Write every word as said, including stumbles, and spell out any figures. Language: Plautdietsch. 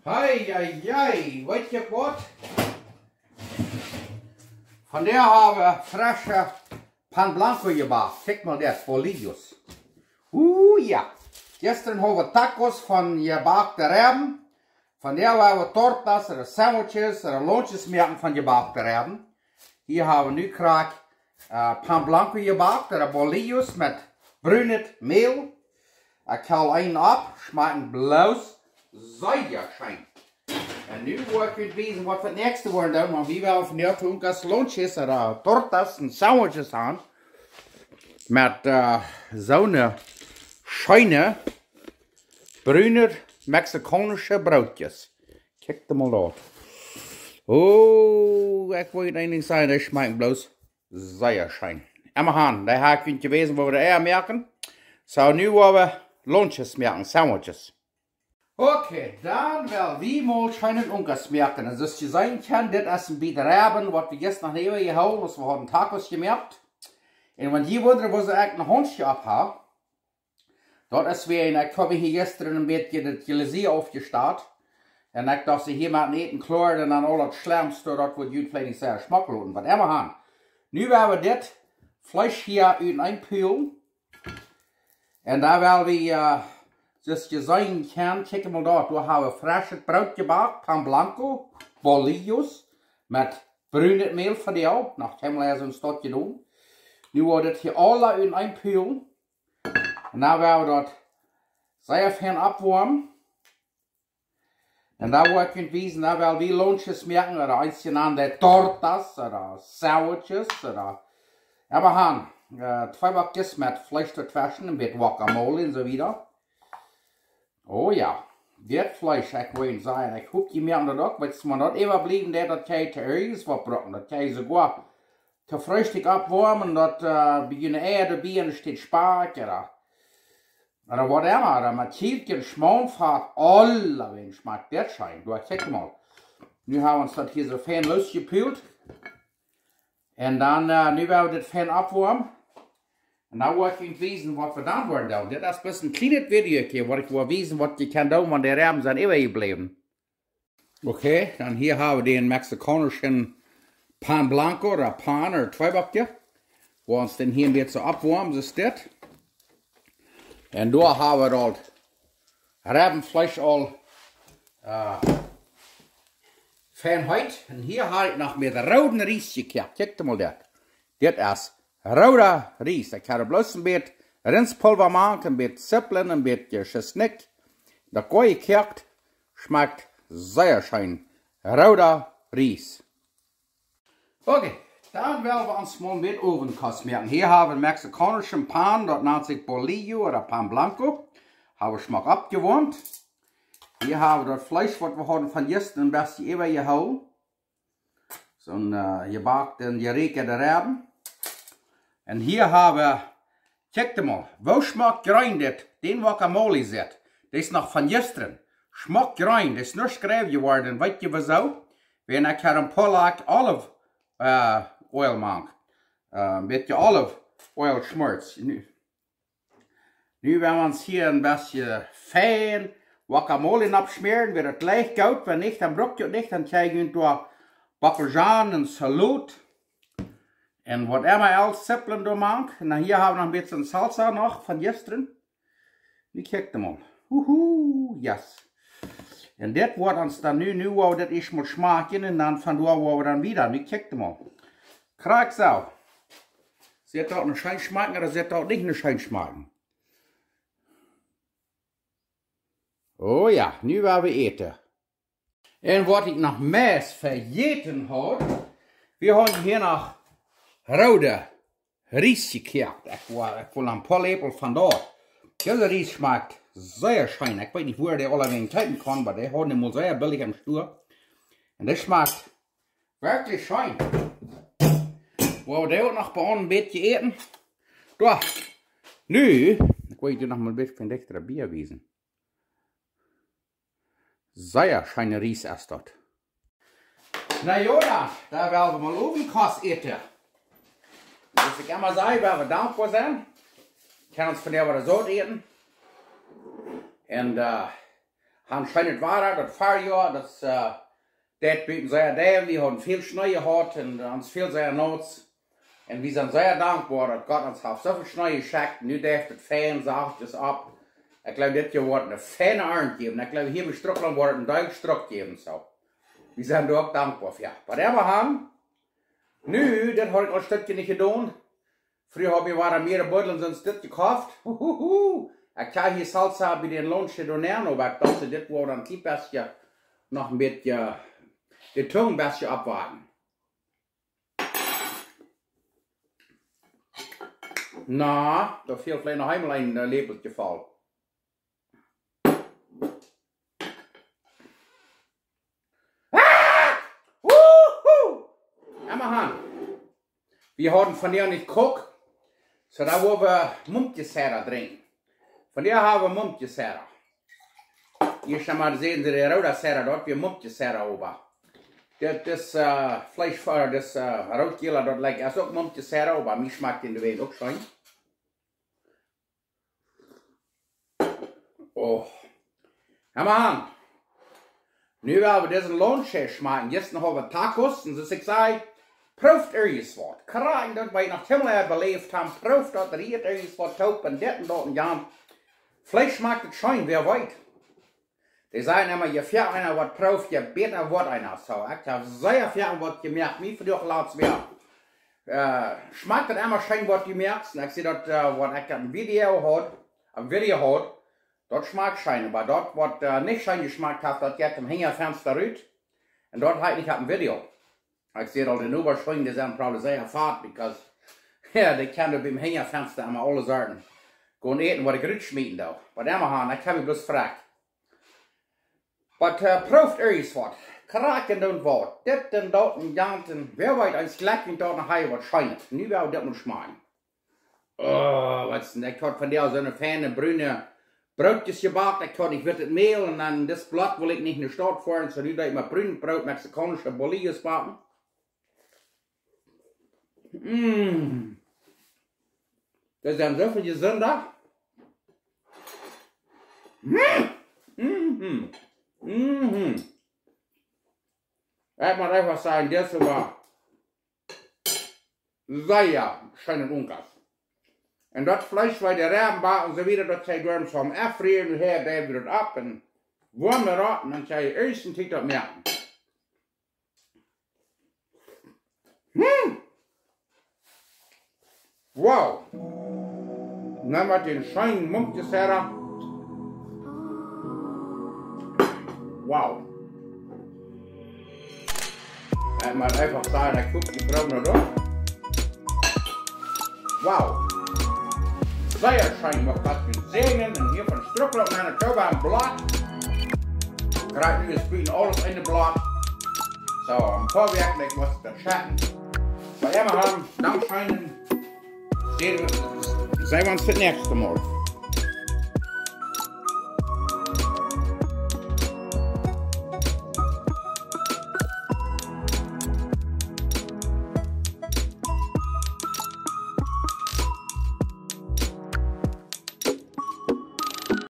Hei, hei, hei, weet jie waut? Vondoag hab wie fresche Pan Blanco jebakt. Kjikj mol, dee es bolillos. Uh, jo. Jistren haud wie Tacos von jebakte Rebben. Vondoag woa wie Tortas ooda Sandwiches ooda Lunches moaken von jebakte Rebben. Hia hab wie nu krakjt, äh, Pan Blanco jebakt, ooda bolillos met brunet Mäl. Ekj hal eenen opp, schmakjen bloos sea scheen. Un nu woa ekj junt wiesen waut wie daut näakjste woaren doonen, wan wie woaren vondoag fa onse Lunches ooda Tortas un Sandwiches han. Met, äh, soone scheene brune mexikaunsche Brootjes. Kjikj mol daut. Oh, ekj woa junt eent sajen, dee schmakjen bloos sea scheen. Emma han, dee hab ekj junt jewäsen, woo wie dee moaken. Soo, nu woa wie Lunches moaken, Sandwiches. Okay, dan woa wie mol scheene Lunches moaken. Un soo aus jie seenen kjennen, dit es een bät Rebben, waut wie jistren noch äwa jehoolen, aus wie hauden Tacos jemoakt. Un wan jie wundren, woo ekj een Haundschoh opp hab, daut es wäajen, ekj hab hia jistren een bät daut Jlesia aufjestat. Un ekj docht, see hia mau äten kloa, un dan aul daut Schlemste, daut woat junt veleicht nich sea schmock loten. Oba emma han. Nu woa wie dit Fleesch hia utenaunda pulen. Un dan woa wie, äh, soo aus jie seenen kjennen, kjikj mol daut, doa hab wie freschet Broot jebakt, Pan Blanco, bolillos, met brunet Mäl fa die, noch kjeenmol soo een Stootje doonen. Nu woa wie dit hia aula utenaunda pulen. Un dan woa wie daut sea fein oppwoamen. Un dan woa ekj junt wiesen, dan woa wie Lunches moaken, ooda eenje nanen daut Tortas, ooda Sandwiches, ooda, jo, wie han, äh, twee Bakjes met Fleesch doatweschen, een bät Guacamole un soo wieda. Oh jo, dit Fleesch, ekj woa junt sajen, ekj hop, jie moaken daut uk, wiels wan daut äwabliewen deit, daut kjenn jie to irjent waut brucken, daut kjenn jie soogoa to Freestikj oppwoamen, daut, äh, bie june Eia doabie un steit Spakj, ooda, ooda waut emma, ooda met Kjielkje, Schmauntfat, aulawäajen schmakjt dit scheen. Doa, kjikj mol. Nu hab wie ons daut hia soo fein loosjepult. Un dan, äh, nu woa wie dit fein oppwoamen. Un dan woa ekj junt wiesen, waut wie dan woaren doonen. Dit es bloos een kjlienet Videokje, waut ekj woa wiesen, waut jie kjennen doonen, wan de Rebben sent äwajebläwen. Okay, dan hia hab wie dän mexikaunschen Pan Blanco ooda Pan ooda Tweeback, wua wie ons dan hia een bät oppwoamen, soo aus dit. Un doa hab wie daut Rebbenfleesch aul, äh, fein heet. Un hia hab ekj noch met rooden Ries jekoakt. Kjikj mol dit. Dit es rooda Ries. Ekj hab bloos een bät Rinspulwa mank, een bät Zippel, een bät Schisnikj. Daut goot jekoakt, schmakjt sea scheen. Rooda Ries. Okay, dan woa wie ons mol een bät Owenkost moaken. Hia hab wie mexikaunschen Pan, daut nant sikj bolillo ooda Pan Blanco. Hab wie schmock oppjewoamt. Hia hab wie daut Fleesch, waut wie hauden von jistren, een bät äwajehoolen. Soon, äh, jebakjte, jeräakjade Rebben. Un hia hab wie, kjikj mol, woo schmock jreen dit, dän Guacamole sitt. Dee es noch von jistren. Schmock jreen, dee es nuscht jreen jeworden. Un weet jie wuarom? Wiels ekj hab een poa Lak olive, äh, oil mank. Äh, een bät olive oil schmort. Nu, nu woa wie ons hia een bät fein Guacamole oppschmäaren, woat daut jlikj goot, wan nich, dan bruck jie daut nich, dan kjrieej jie doa Bockelzhonen un Salot. Un waut emma else, Zippel doa mank. Un dan hia hab wie noch een bät Salsa noch von jistren. Nu kjikj mol. Huhu, yes. Un dit woat ons dan nu, nu woa wie dit ieescht mol schmakjen un dan von doa woa wie dan wieda. Nu kjikj mol. Krakjt soo. Sitt daut nu scheen schmakjen ooda sitt daut nich nu scheen schmakjen? Oh jo, nu woa wie äten. Un waut ekj noch meist vejäten haud, wie hauden hia noch roode Ries jekoakt. Ekj woa, ekj well een poa Läpel von doa. Dise Ries schmakjt sea scheen. Ekj weet nich, wua dee aulawäajen kjeepen kaun, oba dee hauden dee mol sea billich aum Stua. Un dee schmakjt werkjlich scheen. Woa wie dee uk noch bie ons een bät äten. Doa. Nu, ekj well junt noch mol een bät von dichta bie wiesen. Sea scheene Ries es daut. Na jo, dan, dan woa wie mol Owenkost äten. Soo aus ekj emma saj, woa wie dankboa sennen. Kjenn ons von dee waut soo äten. Un, äh, Haben scheenet Wada, daut Farjoa, daut, äh, daut buten sea deep, wie haben väl Schnee jehaut un ons väl sea naut. Un wie sent sea dankboa, daut Gott ons haft soo väl Schnee jeschekjt. Nu deit daut fein sacht es opp. Ekj jleew, dit Joa woat et eene feine Arnt jäwen. Ekj jleew, hia bie Struckland woat et een Deel Struck jäwen, soo. Wie sent doa uk dankboa fa. Oba wie haben, nu, dit haud ekj aul een Stekj nich jedonen. Frieha haud ekj wada mea Buddlen aus dit jekoft. Huhuhu. Ekj hab hia Salsa bie dän Lunch jedonen, oba ekj docht, dit woat dan een kjlien bät, noch een bät, de Tung een bät oppwoamen. Na, doa fält veleicht noch eemol een, äh, Läpeltje voll. Ah! Wuhu! Emma han. Wie hauden vondoag nich Coke, soo doa woa wie Mumtje Soda drinkjen. Vondoag hab wie Mumtje Soda. Hia sent mau, seenen see de roode Soda, daut wia Mumtje Soda, oba dit es, äh, Fleesch, äh, dit, äh, roodjäla, daut lijkt, es uk Mumtje Soda, oba mie schmakjt dee uk scheen. Oh. Emma han. Nu woa wie disen Lunch schmakjen. Jistren haud wie Tacos, un soo aus ekj säd, prooft irjent waut. Krakjt daut, waut jie noch kjeenmol beleeft haben, prooft daut, rieet irjent waut toop un dit un daut un jant. Veleicht schmakjt et scheen, wäa weet. Dee sajen emma, je väl eena waut prooft, je bäta woat eena. Soo, ekj hab sea väl waut jemoakt. Mie vondoag latst wia, äh, schmakjt et emma scheen waut du moakst. Un ekj see daut, äh, waut ekj opp een Video haud, opp een Video haud, daut schmakjt scheen. Oba daut waut, äh, nich scheen jeschmakjt haft, daut jeit em Hinjafensta rut. Un daut hab ekj nich opp een Video. Ekj see aul, de Nobasch, dee sent probably sea fat, because, jo, dee kjennen biem Hinjafensta emma aule Sorten gonen äten, waut ekj rutschmieten doo. Oba emma han, ekj hab mie bloos jefroagt. Oba, äh, prooft irjent waut. Krakjt daut waut. Dit un daut un jant un wäa weet, eent jlikj daut noch hia waut scheenet. Nu woa wie dit mol schmakjen. Oh, waut es daut? Ekj haud vondoag soone feine brune Brootjes jebackt. Ekj haud nich wittet Mäl un dan dit Blaut wull ekj nich enne Staut foaren, soo nu deed ekj mau brunet Broot, mexikaunische bolillos backen. Mm. Dee sent soo väl jesunda. Mm. Mhm. Mhm. Ekj mott eefach sajen, dit es oba sea scheenet Unkast. Un daut Fleesch, waut de Rebben backen un soo wieda, daut see doa soo aum Frieren, nu hia, dee woat opp un woam daut opp un dan kjenn jie ieescht een Tiet daut moaken. Hm. Wow. Dan met dän scheenen Mumtje Soda. Wow. Ekj mott eefach sajen, ekj hab dee Broot noch doa. Wow. Sea scheen, mau waut fa Säajen. Un hia von Struckland, Manitoba, een Blaut. Krakjt nu es buten aules een Blaut. Soo, een poa Wäakj, ekj mott daut checken. Oba jo, wie haben, dankscheen. Seenen wie, seenen wie ons daut näakjste Mol.